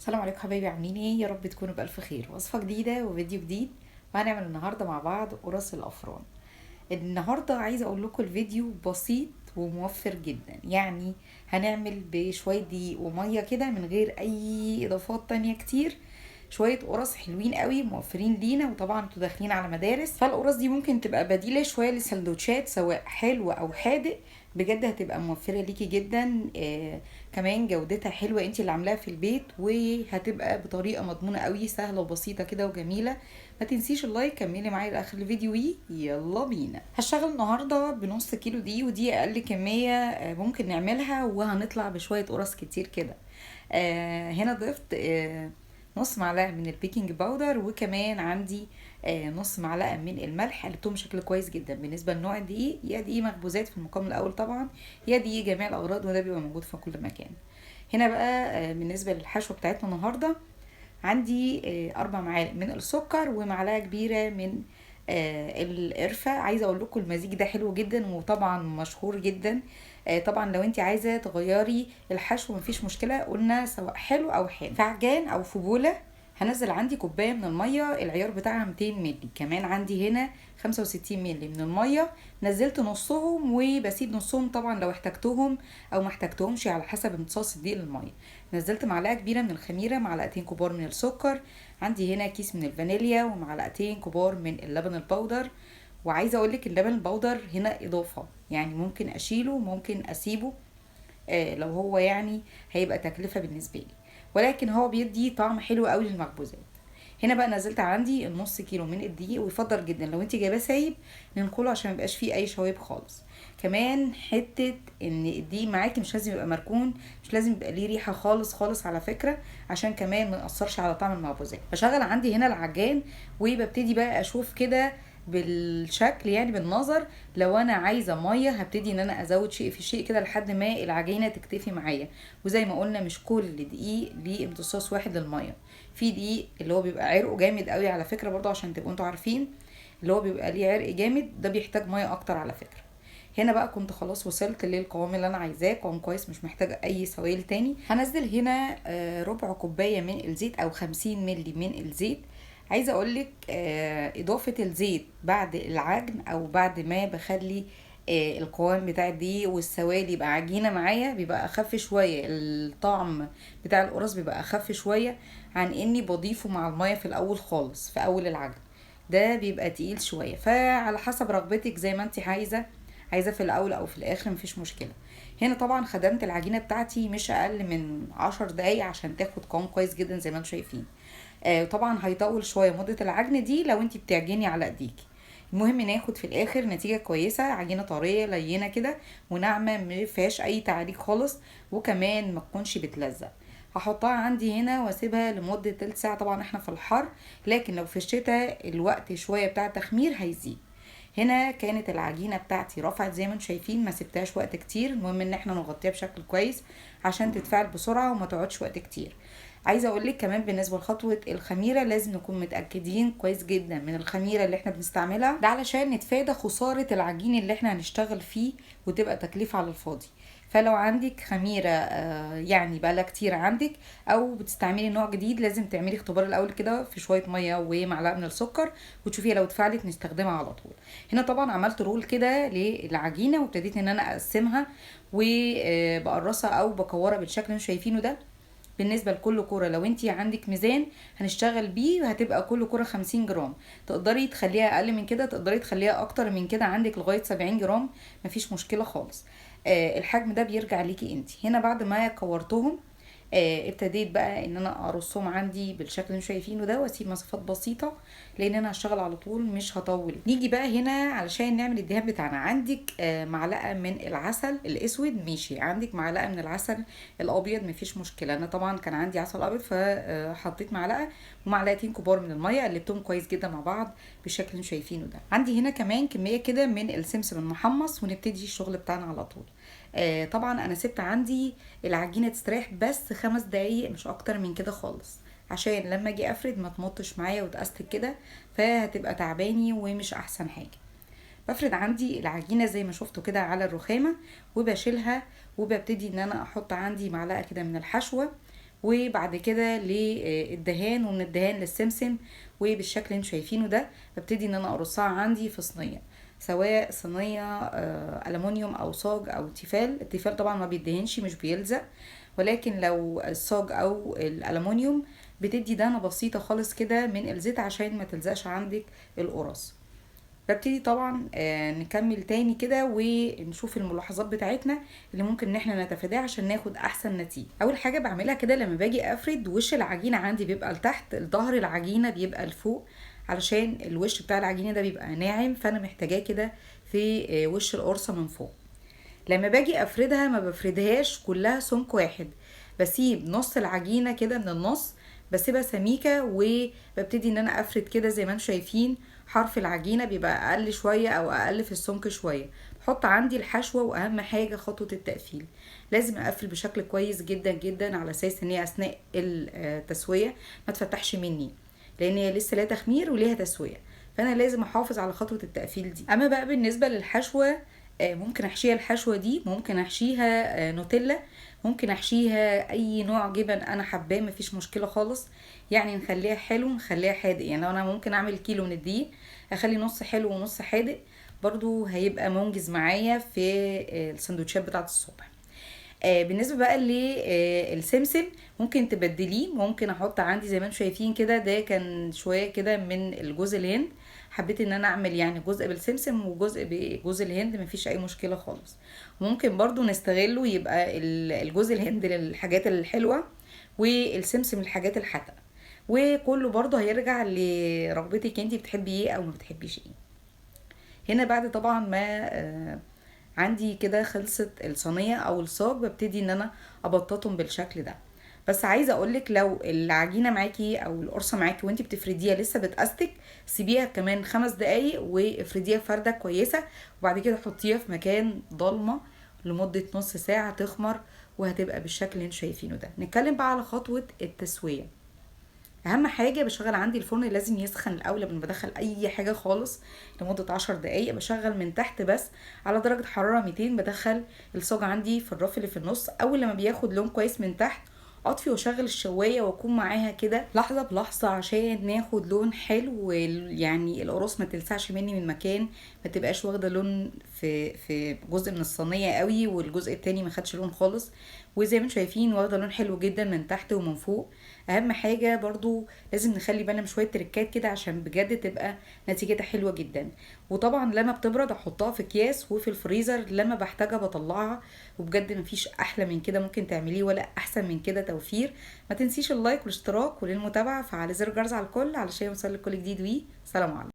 السلام عليكم حبايبي، عاملين ايه؟ يا رب تكونوا بألف خير. وصفة جديدة وفيديو جديد، وهنعمل النهاردة مع بعض قرص الأفران. النهاردة عايزة اقول لكم الفيديو بسيط وموفر جدا، يعني هنعمل بشوية دقيق ومية كده من غير اي اضافات تانية كتير، شوية قرص حلوين قوي موفرين لينا. وطبعا انتوا داخلين على مدارس، فالقرص دي ممكن تبقى بديلة شوية للسندوتشات سواء حلو او حادق، بجد هتبقى موفرة ليكي جدا. كمان جودتها حلوة، انتي اللي عاملاها في البيت، وهتبقى بطريقة مضمونة قوي، سهلة وبسيطة كده وجميلة. ما تنسيش ال like، كملي معايا لاخر الفيديو. يلا بينا. هشتغل النهارده بنص كيلو دقيق، ودي اقل كمية ممكن نعملها، وهنطلع بشوية قرص كتير كده. هنا ضفت نص معلقة من ال baking powder، وكمان عندي نص معلقة من الملح. قلبتهم بشكل كويس جدا. بالنسبة لنوع الدقيق، يا دقيق مخبوزات في المقام الأول طبعا، يا دقيق جميع الأغراض، وده بيبقى موجود في كل مكان. هنا بقى بالنسبة للحشوة بتاعتنا النهاردة، عندي 4 معالق من السكر ومعلقة كبيرة من القرفة. عايزة أقول لكم المزيج ده حلو جدا، وطبعا مشهور جدا. طبعا لو انت عايزة تغيري الحشو مفيش مشكلة، قلنا سواء حلو أو حادق. في عجان أو في بولة هنزل عندي كوباية من المية، العيار بتاعها 200 مللي. كمان عندي هنا 65 مللي من المية، نزلت نصهم وبسيب نصهم طبعا لو احتجتهم او ما احتجتهمش على حسب امتصاص الدقيق للمية. نزلت معلقة كبيرة من الخميرة، معلقتين كبار من السكر، عندي هنا كيس من الفانيليا، ومعلقتين كبار من اللبن البودر. وعايزة اقولك اللبن البودر هنا اضافة، يعني ممكن اشيله ممكن اسيبه، لو هو هيبقى تكلفة بالنسبة لي، ولكن هو بيدي طعم حلو قوي للمخبوزات. هنا بقى نزلت عندي النص كيلو من الدقيق، ويفضل جدا لو انت جايباه سايب ننقله عشان ما يبقاش فيه اي شوايب خالص. كمان حته ان الدقيق معاكي مش لازم يبقى مركون، مش لازم يبقى ليه ريحه خالص خالص على فكره، عشان كمان ما ياثرش على طعم المخبوزات. بشغل عندي هنا العجان، وببتدي بقى اشوف كده بالشكل، يعني بالنظر، لو انا عايزه ميه هبتدي ان انا ازود شيء في شيء كده لحد ما العجينه تكتفي معايا. وزي ما قلنا مش كل دقيق ليه امتصاص واحد للميه، في دقيق اللي هو بيبقى عرقه جامد قوي على فكره برضو عشان تبقوا انتوا عارفين، اللي هو بيبقى ليه عرق جامد ده بيحتاج ميه اكتر على فكره. هنا بقى كنت خلاص وصلت للقوام اللي انا عايزاه، قوام كويس مش محتاجه اي سوائل تاني. هنزل هنا ربع كوبايه من الزيت او 50 مللي من الزيت. عايزه اقولك، اضافه الزيت بعد العجن او بعد ما بخلي القوام بتاع الدقيق والسوائل يبقى عجينه معايا، بيبقى اخف شويه، الطعم بتاع القرص بيبقى اخف شويه عن اني بضيفه مع الميه في الاول خالص في اول العجن، ده بيبقى تقيل شويه. فعلى حسب رغبتك زي ما انت عايزه، عايزه في الاول او في الاخر مفيش مشكله. هنا طبعا خدمت العجينه بتاعتي مش اقل من 10 دقايق عشان تاخد قوام كويس جدا زي ما انتم شايفين. طبعا هيطول شويه مده العجن دي لو انتي بتعجني على ايديكي. المهم ناخد في الاخر نتيجه كويسه، عجينه طريه لينه كده وناعمه ما فيهاش اي تعريق خالص، وكمان ما تكونش بتلزق. هحطها عندي هنا واسيبها لمده تلت ساعه، طبعا احنا في الحر، لكن لو في الشتاء الوقت شويه بتاع التخمير هيزيد. هنا كانت العجينه بتاعتي رفعت زي ما انتم شايفين، ما سبتهاش وقت كتير، المهم ان احنا نغطيها بشكل كويس عشان تتفاعل بسرعه وما تقعدش وقت كتير. عايزه اقول لك كمان بالنسبه لخطوه الخميره لازم نكون متاكدين كويس جدا من الخميره اللي احنا بنستعملها ده، علشان نتفادى خساره العجين اللي احنا هنشتغل فيه وتبقى تكلفه على الفاضي. فلو عندك خميره، بقالها كتير عندك او بتستعملي نوع جديد، لازم تعملي اختبار الاول كده في شويه ميه ومعلقه من السكر وتشوفيها لو اتفعلت نستخدمها على طول. هنا طبعا عملت رول كده للعجينه وابتديت ان انا اقسمها وبقرصها او بكورها بالشكل اللي انتم شايفينه ده. بالنسبه لكل كره لو انتي عندك ميزان هنشتغل بيه هتبقى كل كره 50 جرام، تقدري تخليها اقل من كده، تقدري تخليها اكتر من كده، عندك لغايه 70 جرام مفيش مشكله خالص. الحجم ده بيرجع ليكي انتي. هنا بعد ما كورتهم، ابتديت بقى ان انا ارصهم عندي بالشكل اللي انتم شايفينه ده، واسيب مسافات بسيطه لان انا هشتغل على طول مش هطول. نيجي بقى هنا علشان نعمل الدهان بتاعنا. عندك معلقه من العسل الاسود ماشي، عندك معلقه من العسل الابيض مفيش مشكله. انا طبعا كان عندي عسل ابيض فحطيت معلقه ومعلقتين كبار من الميه، قلبتهم كويس جدا مع بعض بالشكل اللي انتم شايفينه ده. عندي هنا كمان كميه كده من السمسم المحمص، ونبتدي الشغل بتاعنا على طول. طبعا انا سبت عندي العجينه تستريح بس 5 دقايق مش اكتر من كده خالص، عشان لما اجي افرد ما تمطش معايا وتأستك كده، فهتبقى تعباني ومش احسن حاجه. بفرد عندي العجينه زي ما شفتوا كده على الرخامه وبشيلها، وببتدي ان انا احط عندي معلقه كده من الحشوه، وبعد كده للدهان، ومن الدهان للسمسم. وبالشكل اللي انتوا شايفينه ده ببتدي ان انا ارصها عندي في صينية، سواء صينية ألمونيوم او صاج او تيفال. التيفال طبعا ما بيدهنش، مش بيلزق، ولكن لو الصاج او الألمونيوم بتدي دهنه بسيطة خالص كده من الزيت عشان ما تلزقش عندك القرص. ببتدي طبعا نكمل تاني كده ونشوف الملاحظات بتاعتنا اللي ممكن ان احنا نتفاداها عشان ناخد احسن نتيجة. اول حاجة بعملها كده لما باجي افرد وش العجينة عندي بيبقى لتحت، الظهر العجينة بيبقى لفوق، علشان الوش بتاع العجينة ده بيبقى ناعم، فانا محتاجاه كده في وش القرصه من فوق. لما باجي افردها ما بفردهاش كلها سمك واحد، بسيب نص العجينة كده من النص، بسيبها سميكة، وببتدي ان انا افرد كده زي ما انتم شايفين. حرف العجينة بيبقى اقل شوية او اقل في السمك شوية. بحط عندي الحشوه، واهم حاجة خطوة التقفيل، لازم اقفل بشكل كويس جدا جدا على اساس ان هي اثناء التسوية ما تفتحش مني، لان هي لسه لا تخمير وليها تسويه، فانا لازم احافظ على خطوة التقفيل دي. اما بقى بالنسبة للحشوه، ممكن احشيها الحشوه دي، ممكن احشيها نوتيلا، ممكن احشيها اي نوع جبن انا حباه، مفيش مشكلة خالص. يعني نخليها حلو نخليها حادق، يعني لو انا ممكن اعمل كيلو من الدقيق اخلي نص حلو ونص حادق، برضو هيبقى منجز معايا في السندوتشات بتاعه الصبح. بالنسبة بقى للسمسم ممكن تبدليه، ممكن احط عندي زي ما انتم شايفين كده، ده كان شوية كده من الجوز الهند، حبيت ان انا اعمل يعني جزء بالسمسم وجزء بجوز الهند، مفيش اي مشكلة خالص. ممكن برضو نستغله يبقى الجوز الهند للحاجات الحلوة والسمسم للحاجات الحادقه، وكله برضو هيرجع لرغبتك انتي بتحبي ايه او ما بتحبيش ايه. هنا بعد طبعا ما عندي كده خلصت الصينية او الصاج، ببتدي ان انا ابططهم بالشكل ده. بس عايزه اقولك لو العجينة معاكي او القرصه معاكي وانتي بتفرديها لسه بتأستك، سيبيها كمان 5 دقايق وافرديها فرده كويسة، وبعد كده حطيها في مكان ضلمة لمدة نص ساعة تخمر، وهتبقى بالشكل اللي انتوا شايفينه ده. نتكلم بقى على خطوة التسوية. اهم حاجة بشغل عندي الفرن لازم يسخن الاول قبل ما بدخل اي حاجة خالص لمدة 10 دقايق. بشغل من تحت بس على درجه حرارة 200، بدخل الصاج عندي في الرف اللي في النص. اول لما بياخد لون كويس من تحت اطفي واشغل الشوايه واكون معاها كده لحظة بلحظة عشان ناخد لون حلو، يعني القراص ما تلسعش مني من مكان، ما تبقاش واخده لون في جزء من الصينية قوي والجزء التاني ما خدش لون خالص. وزي ما انتم شايفين واخده لون حلو جدا من تحت ومن فوق. اهم حاجة برضو لازم نخلي بالنا من شوية تريكات كده عشان بجد تبقى نتيجتها حلوة جدا. وطبعا لما بتبرد احطها في اكياس وفي الفريزر، لما بحتاجها بطلعها، وبجد مفيش احلى من كده ممكن تعمليه ولا احسن من كده توفير. ما تنسيش ال like والاشتراك وللمتابعه، فعلي زر الجرس على الكل علشان يوصلك كل جديد. وسلام عليكم.